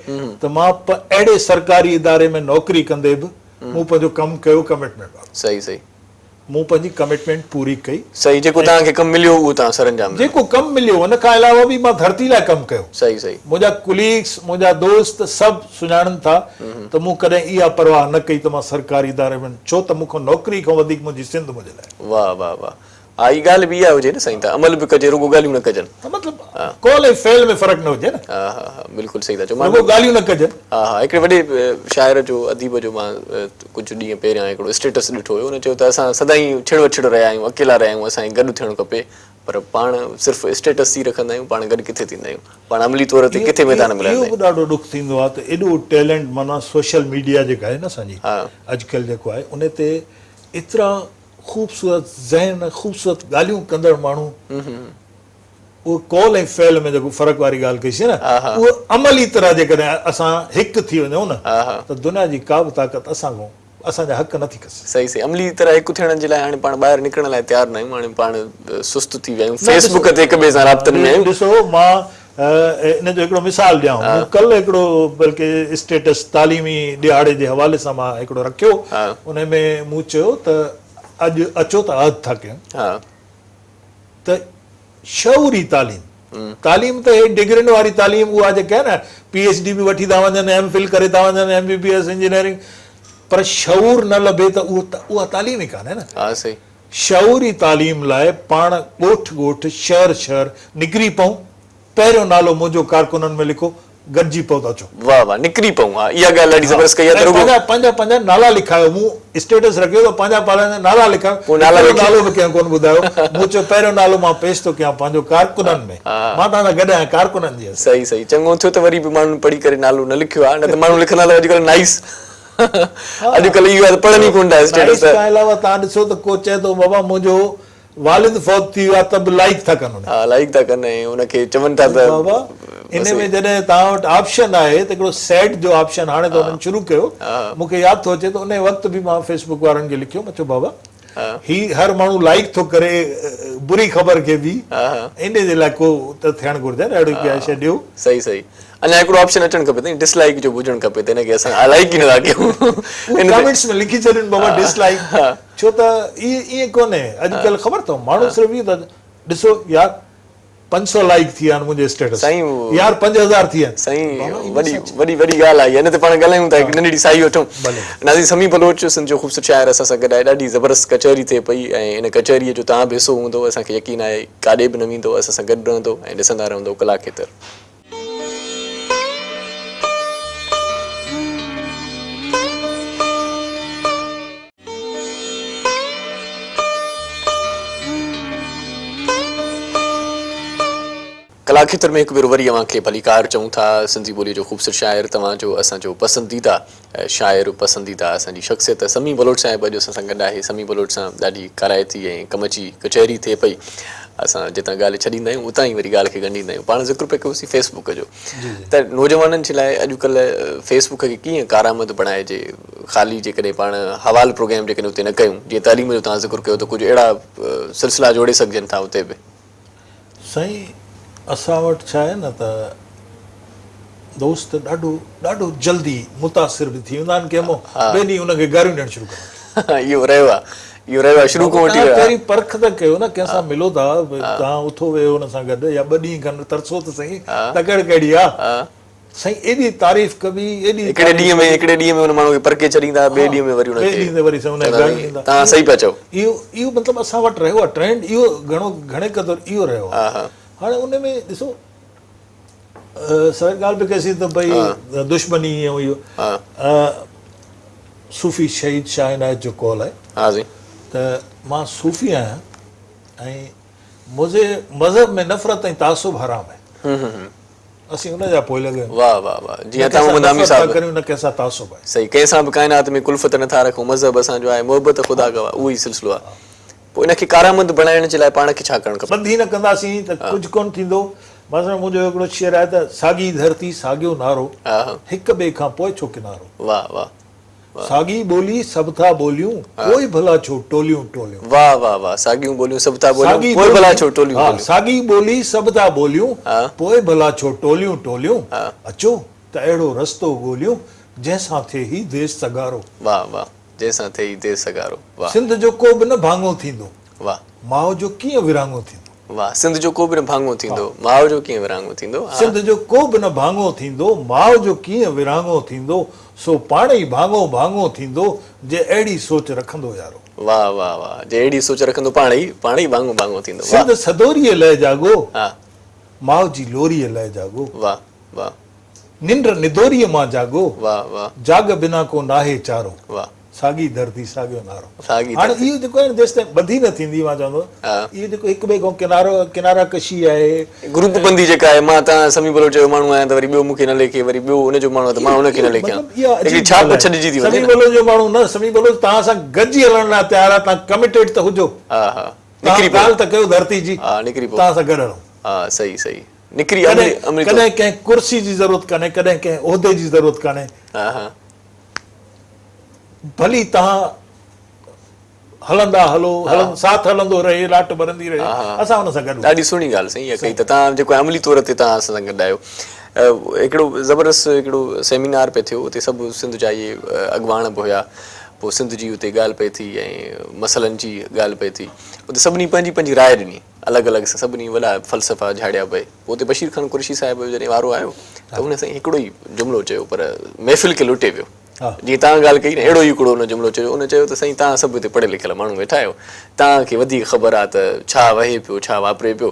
ته مان اهڙي سرڪاري اداري ۾ نوڪري ڪندي به مون پنهنجو ڪم ڪيو ڪمٽمينٽ وارو. صحيح صحيح. مون پنهنجي ڪمٽمينٽ پوري ڪئي. صحيح جيڪو توهان کي ڪم مليو اهو توهان سرانجام ڏنو. جيڪو ڪم مليو ان کان علاوه به مان ڌرتي لاء ڪم ڪيو. صحيح صحيح. منهنجا ڪليگس منهنجا دوست سڀ سڃاڻن ٿا ته مون ڪڏهن اها پرواهه نه ڪئي ته مان سرڪاري اداري ۾ ڇو ته مون کان نوڪري کان وڌيڪ منهنجي سنڌ منهنجي لاء. واه واه واه. ها هي ڳالهه به اها هجي نه سائين ته عمل به ڪجي رڳو ڳالهيون نه ڪجن. ها مطلب قول ۽ فعل ۾ فرق نه هجي نه. ها ها ها بلڪل صحيح ٿا چئو. رڳو ڳالهيون نه ڪجن. ها ها هڪڙي وڏي شاعر جو اديب جو مان ڪجهه ڏينهن پهريان هڪڙو اسٽيٽس ڏٺو هيو ان چيو ته اسان سدائين ڇڙ وڇڙ رهيا آهيون اڪيلا رهيا آهيون اسان کي گڏ ٿيڻ کپي پر پاڻ صرف اسٽيٽس ئي رکندا آهيون پاڻ گڏ ڪٿي ٿيندا آهيون پاڻ عملي طور تي ڪٿي ميدان ۾ لهندا آهيون. اهو به ڏاڍو ڏک ٿيندو آهي ته ايڏو ٽيلنٽ معنيٰ سوشل ميڊيا جيڪا آهي نه اسان جي اڄڪلهه جيڪو آهي ان تي ايترا خوبصورت ذهن خوبصورت ڳالهيون ڪندڙ ماڻهو اهو قول ۽ فعل ۾ جيڪو فرق واري ڳالهه ڪئي سين نه اهو عملي طرح جيڪڏهن اسان هڪ ٿي وڃون نه ته دنيا جي ڪا به طاقت اسان کان اسان جا حق نه ٿي کسي. صحيح صحيح عملي طرح هڪ ٿيڻ جي لاء هاڻي پاڻ ٻاهر نڪرڻ لاء تيار نه آهيون هاڻي پاڻ سست ٿي ويا آهيون فيس بڪ تي هڪ ٻئي سان رابطن ۾ آهيون. ڏسو مان ان جو هڪڙو مثال ڏيان مون ڪلهه هڪڙو بلڪه اسٽيٽس تعليمي ڏهاڙي جي حوالي سان مان هڪڙو رکيو ان ۾ مون چيو ته اڄ اچو ته عهد ٿا ڪيون ته شعوري تعليم تعليم ته هي ڊگرين واري تعليم اها جيڪا آهي نه پي ايڇ ڊي به وٺي ٿا وڃن ايم فل ڪري ٿا وڃن M B B S engineering پر شعور نه لڀي ته اهو اها تعليم ئي ڪانهي نه. ها صحيح. شعوري تعليم لاء پاڻ ڳوٺ ڳوٺ شهر شهر نڪري پئون پهريون نالو منهنجو ڪارڪنن ۾ لکو گڏجي پئو ته اچو. واه واه نڪري پئون ها اها ڳالهه ڏاڍي زبردست ڪئي آهي ته رڳو. پنهنجا پنهنجا پنهنجا نالا لکايو مون اسٽيٽس رکيو ته پنهنجا پنهنجا نالا لکايو پوء نالا هڪڙو نالو به ڪنهن ڪونه ٻڌايو مون چيو پهريون نالو مان پيش ٿو ڪيان پنهنجو ڪارڪنن ۾ مان توهان سان گڏ آهيان ڪارڪنن جي. صحيح صحيح چڱو ٿيو ته وري به ماڻهن پڙهي ڪري نالو نه لکيو آهي نه ته ماڻهو لکندا ته اڄڪلهه نائيس اڄڪلهه اهو آهي ته پڙهن ئي ڪونه ٿا اسٽيٽس نائيس کان علاوه توهان ڏسو ته ڪو چئي ٿو بابا منهنجو والد فوت ٿي ويو آهي ته به لائيڪ ٿا ڪن ان کي. ها لائيڪ ٿا ڪن ۽ ان کي چون ٿا ته بابا ان ۾ جڏهن توهان وٽ آپشن آهي ته هڪڙو سيڊ جو آپشن هاڻي ته انهن شروع ڪيو مون کي ياد ٿو اچي ته ان وقت به مان فيس بڪ وارن کي لکيو مان چيو بابا هي هر ماڻهو لائيڪ ٿو ڪري بري خبر کي به ان جي لاء ڪو ته ٿيڻ گهرجي نه اهڙي ڪا شيء ڏيو. صحيح صحيح اڃا هڪڙو آپشن اچڻ کپي ته ڊس لائيڪ جو به هجڻ کپي ته ان کي اسان لائيڪ ئي نٿا ڪيون. اهو ڪمينٽس ۾ لکي ڇڏين بابا ڊس لائيڪ ڇو ته ائين ڪونهي اڄڪلهه خبر اٿو ماڻهو صرف اهو ته ڏسو يار 500 لائيڪ ٿي ويا آهن منهنجي اسٽيٽس يار 5000 ٿي ويا آهن. سائين وڏي وڏي وڏي ڳالهه آهي ان تي پاڻ ڳالهايون ٿا هڪ ننڍڙي ساهي وٺون ناظرين سميع بلوچ سنڌ جو خوبصورت شاعر اسان سان گڏ آهي ڏاڍي زبردست ڪچهري ٿئي پئي ۽ ان ڪچهريء جو توهان به حصو هوندؤ اسان کي يقين آهي ڪاڏي به نه ويندؤ اسان سان گڏ رهندؤ ۽ ڏسندا رهندؤ ڪلا کيتر. ڪلا کيتر ۾ هڪ ڀيرو وري اوهان کي ڀليڪار چئون ٿا. سنڌي ٻوليء جو خوبصورت شاعر، توهان جو اسان جو پسنديده شاعر، پسنديده اسان جي شخصيت سميع بلوچ صاحب اڄ اسان سان گڏ آهي. سميع بلوچ سان ڏاڍي ڪارائتي ۽ ڪم جي ڪچهري ٿئي پئي. اسان جتان ڳالهه ڇڏيندا آهيون اتان ئي وري ڳالهه کي ڳنڍيندا آهيون. پاڻ ذڪر پئي ڪيوسين فيس بڪ جو ته نوجوانن جي لاء اڄڪلهه فيس بڪ کي ڪيئن ڪارآمد بڻائجي. خالي جيڪڏهن پاڻ حوال پروگرام جيڪڏهن اتي نه ڪيون جيئن تعليم جو توهان ذڪر ڪيو ته ڪجهه اهڙا سلسلا جوڙي سگهجن ٿا اتي به. سائين اسان وٽ ڇا آهي نه ته دوست ڏاڍو ڏاڍو جلدي متاثر به ٿي ويندا آهن ڪنهن مون ٻئي ڏينهن ان کي گاريون ڏيڻ شروع ڪندا اهو رهيو آهي اهو رهيو آهي شروع کان وٺي رهيو آهي. پهرين پرک ته ڪيو نه ڪنهن سان ملو ٿا توهان اٿو ويهو ان سان گڏ يا ٻه ڏينهن کن ترسو ته سهي تڪڙ ڪهڙي آهي. سائين ايڏي تعريف ڪبي ايڏي هڪڙي ڏينهن ۾ هڪڙي ڏينهن ۾ ان ماڻهو کي پرکي ڇڏيندا ٻئي ڏينهن ۾ وري ان کي ٻئي ڏينهن تي وري سائين ان کي گاريون ڏيندا توهان صحيح پيا چئو. اهو اهو مطلب اسان وٽ رهيو آهي ٽرينڊ اهو گهڻو گهڻي قدر اهو رهيو آهي هاڻي ان ۾ ڏسو سر ڳالهه به ڪئيسين ته ڀئي دشمني ۽ اهو صوفي شهيد شاهه عنايت جو قول آهي ها سائين ته مان صوفي آهيان ۽ منهنجي مذهب ۾ نفرت ۽ تعصب حرام آهي. اسين ان جا پوئلڳ آهيون. واه واه واه جيئن عطا محمد حامي صاحب. نه ڪنهن سان نفرت ٿا ڪريون نه ڪنهن سان تعصب آهي. صحيح ڪنهن سان به ڪائنات ۾ ڪلفت نه ٿا رکون مذهب اسان جو آهي محبت خدا گواه اهو ئي سلسلو آهي پوء ان کي ڪارآمد بڻائڻ جي لاء پاڻ کي ڇا ڪرڻ کپي. ٻڌي نه ڪنداسين ته ڪجهه ڪونه ٿيندو. مثلاً منهنجو هڪڙو شعر آهي ته ساڳي ڌرتي ساڳيو نعرو هڪ ٻئي کان پوء ڇو ڪنارو. واه واه. ساڳي ٻولي سڀ ٿا ٻوليون پوء ڀلا ڇو ٽوليون ٽوليون. واه واه واه ساڳيون ٻوليون سڀ ٿا ٻوليون پوء ڀلا ڇو ٽوليون ٽوليون. ساڳي ٻولي سڀ ٿا ٻوليون پوء ڀلا ڇو ٽوليون ٽوليون اچو ته اهڙو رستو ڳوليون جنهن سان ٿئي هي ديس سگهارو. واه واه جنهن سان ٿئي هي ديس سگهارو واه. سنڌ جو ڪو به نه ڀاڱو ٿيندو واه. ماء جو ڪيئن ورهاڱو ٿيندو. واھ سنڌ جو ڪو به نه ڀاڱو ٿيندو ماء جو ڪيئن ورهاڱو ٿيندو. سنڌ جو ڪو به نه ڀاڱو ٿيندو ماء جو ڪيئن ورهاڱو ٿيندو سو پاڻ ئي ڀاڱو ڀاڱو ٿيندو جي اهڙي سوچ رکندو يارو. واھ واھ واھ جي اهڙي سوچ رکندو پاڻ ئي پاڻ ئي ڀاڱو ڀاڱو ٿيندو واھ. سنڌ سدوريء لئه جاڳو ماء جي لوريء لئه جاڳو. واھ واھ. ننڊ ندوريء مان جاڳو. واھ واھ. جاڳ بنا ڪو ناهي چارو. واھ. ساڳي ڌرتي ساڳيو نعرو. ساڳي هاڻي ڌرتي. اهو جيڪو آهي نه جيستائين ٻڌي نه ٿيندي مان چوندو اهو جيڪو هڪ ٻئي کان ڪنارو ڪنارا ڪشي آهي. گروپ بندي جيڪا آهي مان توهان سميع بلوچ جو ماڻهو آهيان ته وري ٻيو مون کي نه ليکي وري ٻيو ان جو ماڻهو آهي ته مان ان کي نه ليکيان مطلب اها هڪڙي عجيب ڇاپ ڳالهه آهي. ڇڏجي ٿي وڃي سميع نه. بلوچ جو ماڻهو نه سميع بلوچ توهان سان گڏجي هلڻ لاء تيار آهي توهان ڪميٽيڊ ته هجو. ها ها توهان نڪري پئو. ڳالهه ته ڪيو ڌرتي جي ها نڪري پئو. توهان سان گڏ هلون. ها صحيح صحيح نڪري عملي ڪڏهن عملي طور. ڪڏهن ڪنهن ڪرسي جي ضرورت ڪانهي ڪڏهن ڪنهن عهدي جي ضرورت ڪانهي. ها ها. ڀلي توهان هلندا هلو ساٿ هلندو رهي لاٽ ٻرندي رهي اسان ان سان گڏ ڏاڍي سهڻي ڳالهه سائين اها ڪئي ته توهان جيڪو عملي طور تي توهان اسان سان گڏ آهيو هڪڙو زبردست هڪڙو سيمينار پئي ٿيو اتي سڀ سنڌ جا اهي اڳواڻ به هيا پوء سنڌ جي اتي ڳالهه پئي ٿي ۽ مسئلن جي ڳالهه پئي ٿي اتي سڀني پنهنجي پنهنجي راء ڏني الڳ الڳ سڀني وڏا فلسفا جهاڙيا پئي پوء اتي بشير خان قريشي صاحب جو جڏهن وارو آيو ته ان سائين هڪڙو ئي جملو چيو پر محفل کي لٽي ويو جيئن توهان ڳالهه ڪئي نه اهڙو ئي هڪڙو ان جملو چيو ان چيو ته سائين توهان سڀ هتي پڙهيل لکيل ماڻهو ويٺا آهيو توهان کي وڌيڪ خبر آهي ته ڇا وهي پيو ڇا واپري پيو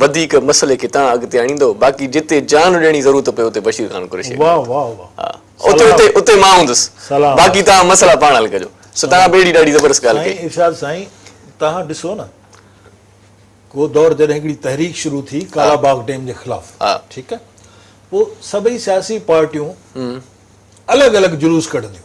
وڌيڪ مسئلي کي توهان اڳتي آڻيندؤ باقي جتي جان ڏيڻ جي ضرورت پئي اتي بشير خان قريشي واه واه واه ها اتي اتي اتي مان هوندس باقي توهان مسئلا پاڻ حل ڪجو سو توهان به اهڙي ڏاڍي زبردست ڳالهه ڪئي. سائين ارشاد سائين توهان ڏسو نه ڪو دور جڏهن هڪڙي تحريڪ شروع ٿي ڪالا باغ ڊيم جي خلاف ٺيڪ آهي پوء سڀئي سياسي پارٽيون الڳ الڳ جلوس ڪڍنديون.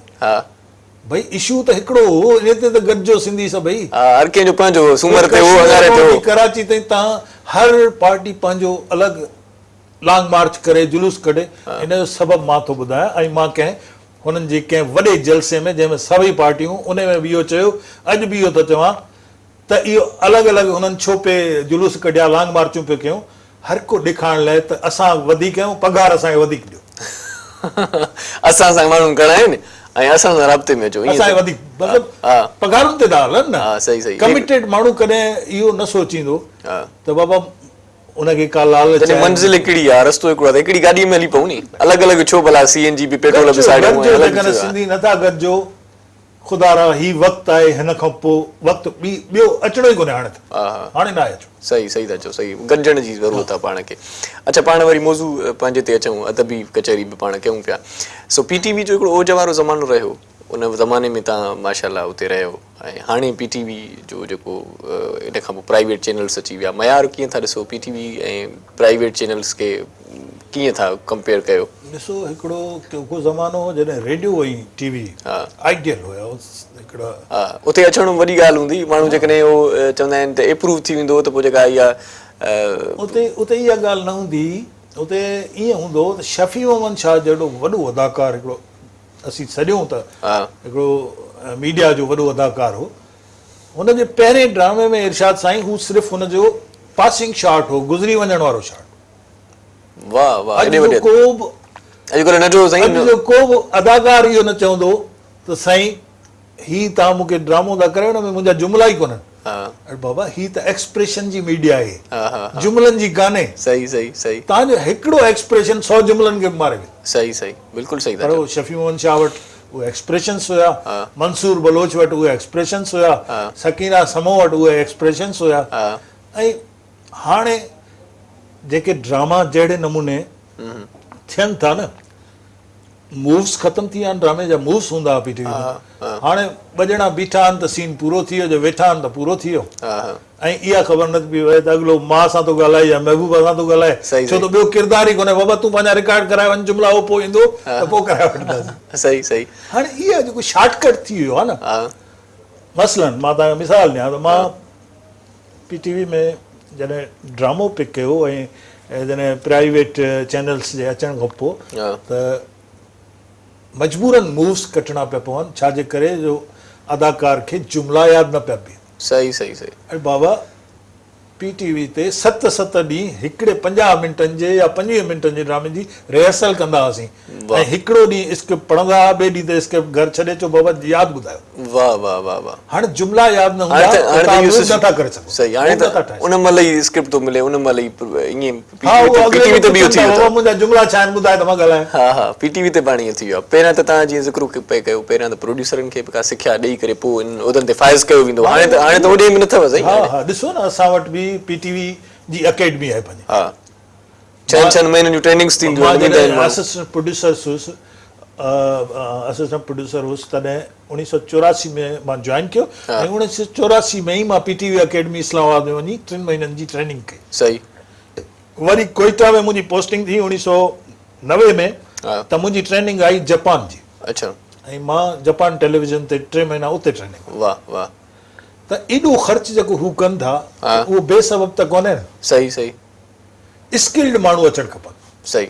ڀئي اشو ته هڪڙو هو انهي تي ته گڏجو سنڌي سڀئي. ها هر ڪنهن جو پنهنجو هو سومر تي هو اڱاري تي هو. ڪراچي تائين تان هر پارٽي پنهنجو الڳ لانگ مارچ ڪري جلوس ڪڍي ان جو سبب مان ٿو ٻڌايان ۽ مان ڪنهن هنن جي ڪنهن وڏي جلسي ۾ جنهن ۾ سڀئي پارٽيون انهي ۾ به اهو چيو اڄ به اهو ٿو چوان ته اهو الڳ الڳ هنن ڇو پئي جلوس ڪڍيا لانگ مارچون پئي ڪيون هر ڪو ڏيکارڻ لاء ته اسان وڌيڪ آهيون پگهار اسان کي وڌيڪ ڏيو. اسان سان ماڻهو گهڻا آهن ۽ اسان سان رابطي ۾ اچو ائين اسان کي وڌيڪ مطلب پگهارن تي ٿا هلن نه ڪميٽيڊ ماڻهو ڪڏهن اهو نه سوچيندو ته بابا ان کي ڪا لالچ جڏهن منزل هڪڙي آ رستو هڪڙو آ ته هڪڙي گاڏي ۾ هلي پئون ني الڳ الڳ ڇو ڀلا سي اين جي به پيٽرول به ساڙيون ۽ الڳ جيڪڏهن سنڌي نٿا گڏجو خدارا هي وقت آهي هن کان پوء وقت ٻي ٻيو اچڻو ئي ڪونهي هاڻي ته هاڻي ناهي اچڻو. صحيح صحيح ٿا چئو صحيح گڏجڻ جي ضرورت آ پاڻ کي اڇا پاڻ وري موضوع پنهنجي تي اچون ادبي ڪچهري به پاڻ ڪيون پيا سو پي ٽي وي جو هڪڙو اوج وارو زمانو رهيو ان زماني ۾ توهان ماشاء الله اتي رهيو ۽ هاڻي پي ٽي وي جو جيڪو ان کان پوء پرائيويٽ چينلس اچي ويا معيار ڪيئن ٿا ڏسو پي ٽي وي ۽ پرائيويٽ چينلس کي ڪيئن ٿا ڪمپيئر ڪيو؟ ڏسو هڪڙو ڪو زمانو هو جڏهن ريڊيو ۽ ٽي وي آئيڊيل هيا هڪڙا. ها اتي اچڻ وڏي ڳالهه هوندي ماڻهو جيڪڏهن اهو چوندا آهن ته ايپروو ٿي ويندو هو ته پوء جيڪا اها. اتي اتي اها ڳالهه نه هوندي هئي اتي ائين هوندو هو ته شفيع محمد شاهه جهڙو وڏو اداڪار هڪڙو اسين سڏيون ته هڪڙو ميڊيا جو وڏو اداڪار هو هن جي پهرين ڊرامي ۾ ارشاد سائين هو صرف هن جو پاسنگ شاٽ هو گذري وڃڻ وارو شاٽ. واه واه اڄ جو ڪو به اڄڪلهه ننڍڙو سائين اڄ جو ڪو به اداڪار اهو نه چوندو ته سائين هي توهان مون کي ڊرامو ٿا ڪرايو ان ۾ منهنجا جملا ئي ڪونهن. اڙي بابا هي ته ايڪسپريشن جي ميڊيا آهي جملن جي ڪانهي. صحيح صحيح صحيح. توهان جو هڪڙو ايڪسپريشن سو جملن کي به ماري ويندو. صحيح صحيح بلڪل صحيح ٿا چئو. پر شفيع محمد شاهه وٽ اهي ايڪسپريشنس هيا، منصور بلوچ وٽ اهي ايڪسپريشنس هيا، سڪينه سمون وٽ اهي ايڪسپريشنس هيا ۽ هاڻي جيڪي ڊراما جهڙي نموني ٿين ٿا نه مووز ختم ٿي ويا آهن ڊرامي جا مووز هوندا هئا پي ٽي وي ۾ هاڻي ٻه ڄڻا بيٺا آهن ته سين پورو ٿي ويو جي ويٺا آهن ته پورو ٿي ويو ۽ اها خبر نه پئي پئي ته اڳلو ماء سان ٿو ڳالهائي يا محبوبا سان ٿو ڳالهائي ڇو ته ٻيو ڪردار ئي ڪونهي بابا تون پنهنجا رڪارڊ ڪرائي وڃ جملا هو پوء ايندو ته پوء ڪرائي وٺنداسين. صحيح صحيح. هاڻي اها جيڪو شارٽ ڪٽ ٿي ويو آهي نه مثلاً مان توهان کي مثال ڏيان ته مان پي ٽي وي ۾ جڏهن ڊرامو پئي ڪيو ۽ جڏهن پرائيويٽ چينلز جي اچڻ کان پوء ته مجبورن مووز ڪٽڻا پيا پون ڇا جي ڪري جو اداڪار کي جملا ياد نه پيا بيهن. صحيح صحيح صحيح. اڙي بابا پي ٽي وي تي ست ست ڏينهن هڪڙي 50 منٽن جي يا 25 منٽن جي ڊرامي جي ريهرسل ڪندا هئاسين ۽ هڪڙو ڏينهن اسڪرپٽ پڙهندا هئا ٻئي ڏينهن تي اسڪرپٽ گهر ڇڏي اچو بابا ياد ٻڌايو. واه واه واه واه. هاڻي جملا ياد نه هوندا ته توهان موو نه ٿا ڪري سگهو. صحيح هاڻي ته ان مهل ئي اسڪرپٽ ٿو ملي ان مهل ئي ائين پي ٽي وي تي به اهو ٿي ويو بابا منهنجا جملا ڇا آهن ٻڌاء ته مان ڳالهايان. ها ها پي ٽي وي تي به هاڻي ائين ٿي ويو آهي پهريان ته توهان جيئن ذڪر پئي ڪيو پهريان ته پروڊيوسرن کي به ڪا سکيا ڏئي ڪري پوء انهن عهدن تي فائز ڪيو ويندو هو هاڻي ته هاڻي ته اوڏي به نه اٿو سائين. ها ها ڏسو نه اسان وٽ به پي ٽي وي جي اڪيڊمي آهي پنهنجي. ها ڇهن ڇهن مهينن جون ٽريننگس ٿينديون آهن مان جڏهن اسسٽنٽ پروڊيوسر هيس اسسٽنٽ پروڊيوسر هيس تڏهن 1984 ۾ مان جوائن ڪيو ۽ 1984 ۾ ئي مان P T V academy Islamabad ۾ وڃي ٽن مهينن جي ٽريننگ ڪئي. صحيح. وري ڪوئيٽا ۾ منهنجي پوسٽنگ ٿي 1990 ۾ ته منهنجي ٽريننگ آئي جپان جي. اڇا. ۽ مان جپان ٽيليويزن تي ٽي مهينا اتي ٽريننگ. واه واه. ته ايڏو خرچ جيڪو هو ڪن ٿا اهو بي سبب ته ڪونهي نه. صحيح صحيح. اسڪلڊ ماڻهو اچڻ کپن. صحيح.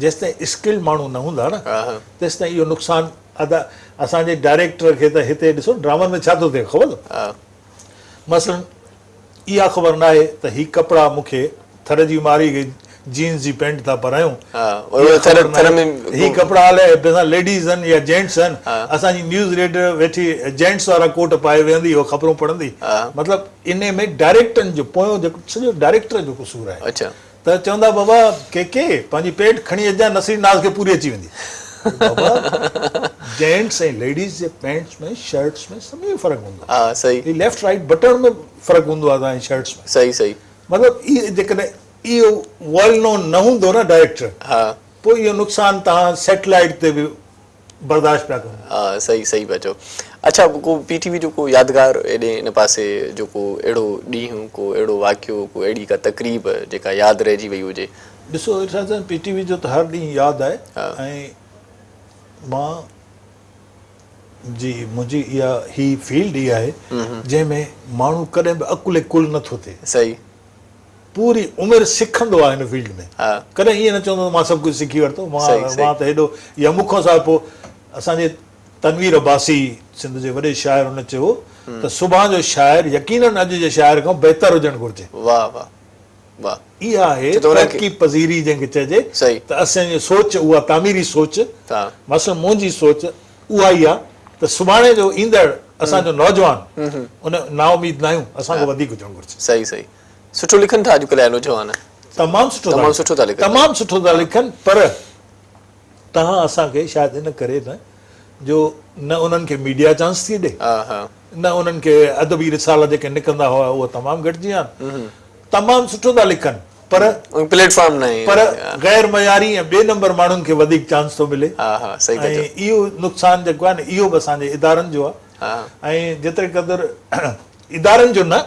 جيستائين اسڪلڊ ماڻهو نه هوندا نه تيستائين اهو نقصان ادا اسان جي ڊائريڪٽر کي ته هتي ڏسو ڊرامن ۾ ڇا ٿو ٿئي خبر اٿو مثلا اها خبر ناهي ته هي ڪپڙا مون کي ٿر جي مارئي کي جينز جي پينٽ ٿا پرايون هي ڪپڙا الائي ليڊيز آهن يا جينٽس آهن اسان جي نيوز ريڊر ويٺي جينٽس وارا ڪوٽ پائي ويهندي اهو خبرون پڙهندي مطلب انهي ۾ ڊائريڪٽرن جو پويون جيڪو سڄو ڊائريڪٽر جو قصور آهي ته چوندا بابا ڪي ڪي پنهنجي پينٽ کڻي اچجان نسرين ناز کي پوري اچي ويندي بابا جينٽس ۽ ليڊيز جي پينٽس ۾ شرٽس ۾ سڀني ۾ فرق هوندو آهي صحيح هي ليفٽ رائٽ بٽڻ ۾ فرق هوندو آهي توهان جي شرٽس ۾ صحيح صحيح مطلب اهي جيڪڏهن اهو ويل نون نه هوندو نه ڊائريڪٽر پوء اهو نقصان توهان سيٽلائيٽ تي به برداشت پيا ڪريون. ها صحيح صحيح پيا چئو. اڇا ڪو پي ٽي وي جو ڪو يادگار ايڏي ان پاسي جو ڪو اهڙو ڏينهن ڪو اهڙو واقعو ڪو اهڙي ڪا تقريب جيڪا ياد رهجي وئي هجي. ڏسو ارشاد صاحب پي ٽي وي جو ته هر ڏينهن ياد آهي ۽ مان جي منهنجي اها هي فيلڊ ئي آهي جنهن ۾ ماڻهو ڪڏهن به عقل ڪل نه ٿو ٿئي. صحيح. پوري عمر سکندو آهي هن فيلڊ ۾ ڪڏهن ائين نه چوندو ته مان سڀ ڪجهه سکي ورتو مان مان ته هيڏو يا مون کان سواء پوء اسان جي تنوير عباسي سنڌ جي وڏي شاعر هن چيو ته سڀان جو شاعر يقينن اڄ جي شاعر کان بهتر هجڻ گهرجي. واه واه واه. اها آهي ترقي پذيري جنهن کي چئجي ته اسان جي سوچ اها تعميري سوچ مثلا منهنجي سوچ اها ئي آهي ته سڀاڻي جو ايندڙ اسان جو نوجوان ان نااميد ناهيون اسان کان وڌيڪ هجڻ گهرجي. صحيح صحيح. سٺو لکن ٿا اڄڪلهه جا نوجوان. تمام سٺو تمام سٺو ٿا لکن. تمام سٺو ٿا لکن پر توهان اسان کي شايد ان ڪري نه جو نه انهن کي ميڊيا چانس ٿي ڏي نه انهن کي ادبي رسالا جيڪي نڪرندا هئا اهي تمام گهٽجي ويا آهن تمام سٺو ٿا لکن پر پليٽ فارم ناهي پر غير معياري ۽ ٻئي نمبر ماڻهن کي وڌيڪ چانس ٿو ملي ۽ اهو نقصان جيڪو آهي نه اهو به اسان جي ادارن جو آهي ۽ جيتري قدر ادارن جو نه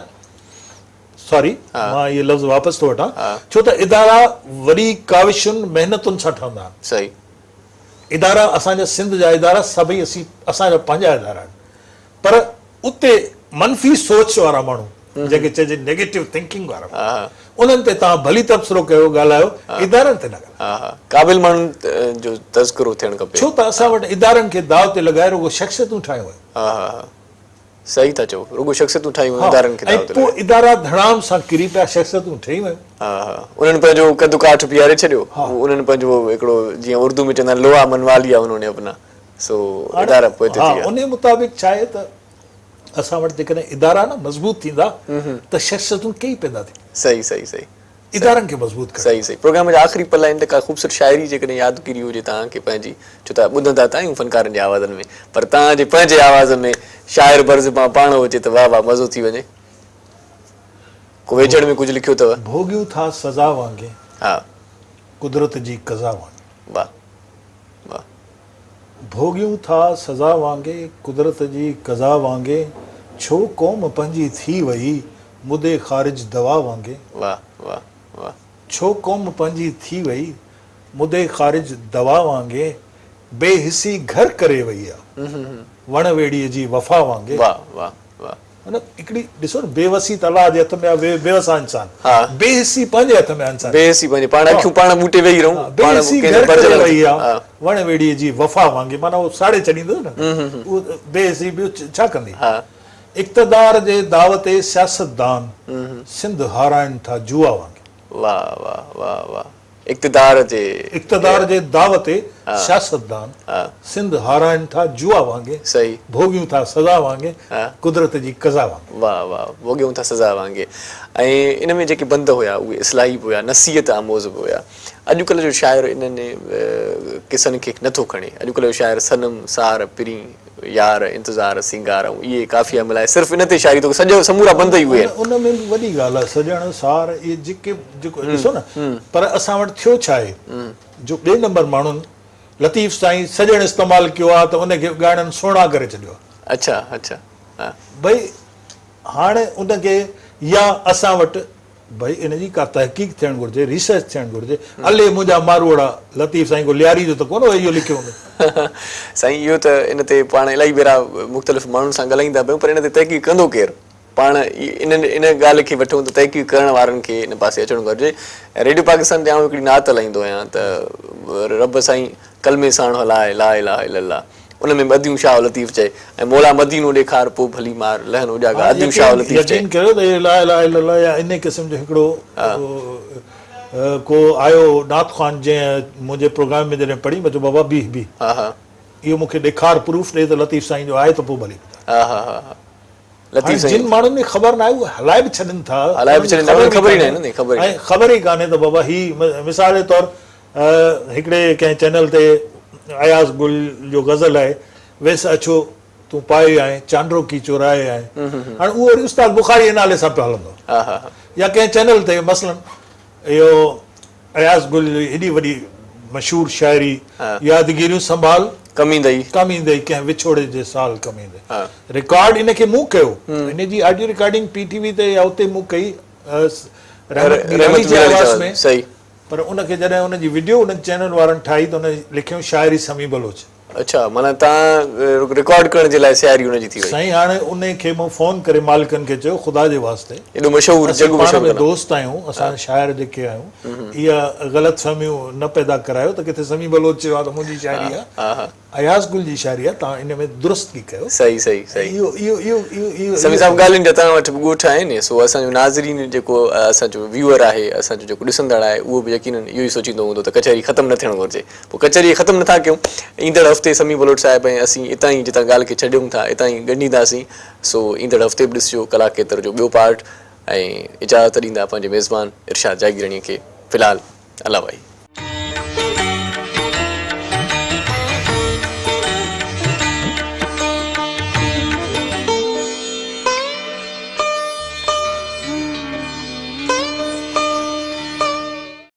سوري مان اهي لفظ واپس ٿو وٺان ڇو ته ادارا وڏي ڪاوشن محنتن سان ٺهندا آهن. صحيح. ادارا اسان جا سنڌ جا ادارا سڀئي اسين اسان جا پنهنجا ادارا آهن پر اتي منفي سوچ وارا ماڻهو جنهن کي چئجي نيگيٽو ٿنڪنگ وارا ماڻهو انهن تي توهان ڀلي تبصرو ڪيو ڳالهايو ادارن تي نه ڳالهايو. قابل ماڻهن جو تذڪرو ٿيڻ کپي. ڇو ته اسان وٽ ادارن کي داء تي لڳائي رڳو شخصيتون ٺاهيون ويون. صحيح ٿا چئو رڳو شخصيتون ٺاهيون ويون ادارن کي داء تي لڳائي. ۽ پوء ادارا ڌڙام سان ڪري پيا شخصيتون ٺهي ويون. ها ها انهن پنهنجو قد ڪاٺ بيهاري ڇڏيو انهن پنهنجو هڪڙو جيئن اردو ۾ چوندا آهن لوها منوا ليا انهون ني اپنا سو ادارا پوئتي ٿي ويا. ها انهي مطابق ڇا آهي ته اسان وٽ جيڪڏهن ادارا نه مضبوط ٿيندا ته شخصيتون ڪيئي پيدا ٿينديون. صحيح صحيح صحيح. ادارن کي مضبوط ڪرڻ. صحيح صحيح پروگرام جا آخري پل آهن ته ڪا خوبصورت شاعري جيڪڏهن يادگيري هجي توهان کي پنهنجي ڇو ته ٻڌندا ته آهيون فنڪارن جي آوازن ۾ پر توهان جي پنهنجي آواز ۾ شاعر برزبان پاڻ هجي ته واه واه مزو ٿي وڃي ڪو ويجهڙ ۾ ڪجهه لکيو اٿو. ڀوڳيون ٿا سزا وانگي. ها. قدرت جي قضا وانگي. واه واه. ڀوڳيون ٿا سزا وانگي قدرت جي قضا وانگي ڇو قوم پنهنجي ٿي وئي مدي خارج دوا وانگي. واه واه واه. ڇو قوم پنهنجي ٿي وئي مدي خارج دوا وانگي بي حسي گهر ڪري وئي آ وڻ ويڙهي جي وفا وانگي. واه واه واه. معنيٰ هڪڙي ڏسو نه بي وسي ته الله جي هٿ ۾ آ بي وس آ انسان بي حسي پنهنجي هٿ ۾ آ انسان بي حسي پنهنجي پاڻ اکيون پاڻ ٻوٽي ويهي رهون بي حسي گهر ڪري وئي آ وڻ ويڙهي جي وفا وانگي معنيٰ اهو ساڙي ڇڏيندو نه اهو بي حسي ٻيو ڇا ڪندي. اقتدار جي داو تي سياستدان سنڌ هارائن ٿا جوا وانگي. واه واه واه واه اقتدار جي. اقتدار جي داو تي سياستدان سنڌ هارائن ٿا جوا وانگي. صحيح. ڀوڳيون ٿا سزا وانگي قدرت جي قضا وانگي. واه واه ڀوڳيون ٿا سزا وانگي ۽ ان ۾ جيڪي بند هيا اهي اصلاحي به هيا نصيحت آموز به هيا. اڄڪلهه جو شاعر انهن قصن کي نه ٿو کڻي. اڄڪلهه جو شاعر صنم، سار، پرين، يار، انتظار، سينگار ۽ اهي قافيا ملائي صرف ان تي شاعري ٿو ڪري. سڄو سمورا بند ئي اهي آهن. ان ۾ به وڏي ڳالهه آهي سڄڻ، سار اهي جيڪي جيڪو ڏسو نه پر اسان وٽ ٿيو ڇا آهي جو ٻئي نمبر ماڻهن لطيف سائين سڄڻ استعمال ڪيو آهي ته ان کي ڳائڻن سهڻا ڪري ڇڏيو آهي. اڇا اڇا ها. ڀئي هاڻي ان کي يا اسان وٽ ڀئي ان جي ڪا تحقيق ٿيڻ گهرجي، ريسرچ ٿيڻ گهرجي. الي منهنجا ماروئڙا، لطيف سائين ڪو لياري جو ته ڪونه هو اهو لکيو هوندو. سائين اهو ته ان تي پاڻ الاهي ڀيرا مختلف ماڻهن سان ڳالهائيندا به آهيون پر ان تي تحقيق ڪندو ڪير؟ پاڻ ان ان ڳالهه کي وٺون ته تحقيق ڪرڻ وارن کي ان پاسي اچڻ گهرجي. ريڊيو پاڪستان تي آئون هڪڙي نعت هلائيندو آهيان ته رب سائين ڪلمي ساڻ هلاء لا اله الا الله. ان ۾ به اديون شاهه لطيف چئي ۽ مولا مدينو ڏيکار پوء ڀلي مار لهن اوجاڳا اديون شاهه لطيف چئي. يقين ڪريو ته اهو لا اله الا الله يا انهي قسم جو هڪڙو ڪو آيو نعت خوان جنهن منهنجي پروگرام ۾ جڏهن پڙهي مان چيو بابا بيهه بيهه اهو مون کي ڏيکار پروف ڏي ته لطيف سائين جو آهي ته پوء ڀلي ٻڌاء. لطيف سائين جن ماڻهن کي خبر ناهي اهي هلائي به ڇڏين ٿا هلائي به ڇڏين ٿا انهن کي خبر ئي ناهي نه خبر ئي خبر ئي ڪانهي ته بابا هي مثال جي طور هڪڙي ڪنهن چينل تي اياز گل جو غزل آهي ويس اڇو تون پائي آئين چانڊوڪي چورائي آئين هاڻي اهو وري استاد بخاري جي نالي سان پيو هلندو يا ڪنهن چينل تي مثلا اهو اياز گل جي ايڏي وڏي مشهور شاعري يادگيريون سنڀال ڪم ايندئي. ڪم ايندئي ڪنهن وڇوڙي جي سال ڪم ايندئي رڪارڊ ان کي مون ڪيو ان جي audio recording P T V تي يا اتي مون ڪئي رحمت ميرالي جي آواز ۾ پر ان کي جڏهن ان جي وڊيو انهن چينل وارن ٺاهي ته ان لکيو شاعري سميع بلوچ. اڇا معنيٰ توهان رڪارڊ ڪرڻ جي لاء شاعري ان جي ٿي وئي. سائين هاڻي انهي کي مون فون ڪري مالڪن کي چيو خدا جي واسطي ايڏو مشهور اسين پاڻ ۾ دوست آهيون اسان شاعر جيڪي آهيون اها غلط فهميون نه پيدا ڪرايو ته ڪٿي سميع بلوچ چيو آهي ته منهنجي شاعري آهي اياز گل جي شاعري آهي توهان ان ۾ درستگي ڪيو. صحيح صحيح صحيح اهو اهو اهو اهو اهو سميع صاحب ڳالهين جا توهان وٽ به ڳوٺ آهن سو اسان جو ناظرين جيڪو اسان جو ويوئر آهي اسان جو جيڪو ڏسندڙ آهي اهو به يقينن اهو ئي سوچيندو هوندو ته ڪچهري ختم نه ٿيڻ گهرجي پوء ڪچهري ختم نٿا ڪيون. ايندڙ هفتي سميع بلوچ صاحب ۽ اسين اتان ئي جتان ڳالهه کي ڇڏيون ٿا اتان ئي ڳنڍينداسين. سو ايندڙ هفتي به ڏسجو ڪلا کيتر جو ٻيو پارٽ ۽ اجازت ڏيندا پنهنجي ميزبان ارشاد جاگيراڻي کي. في الحال الله واهي.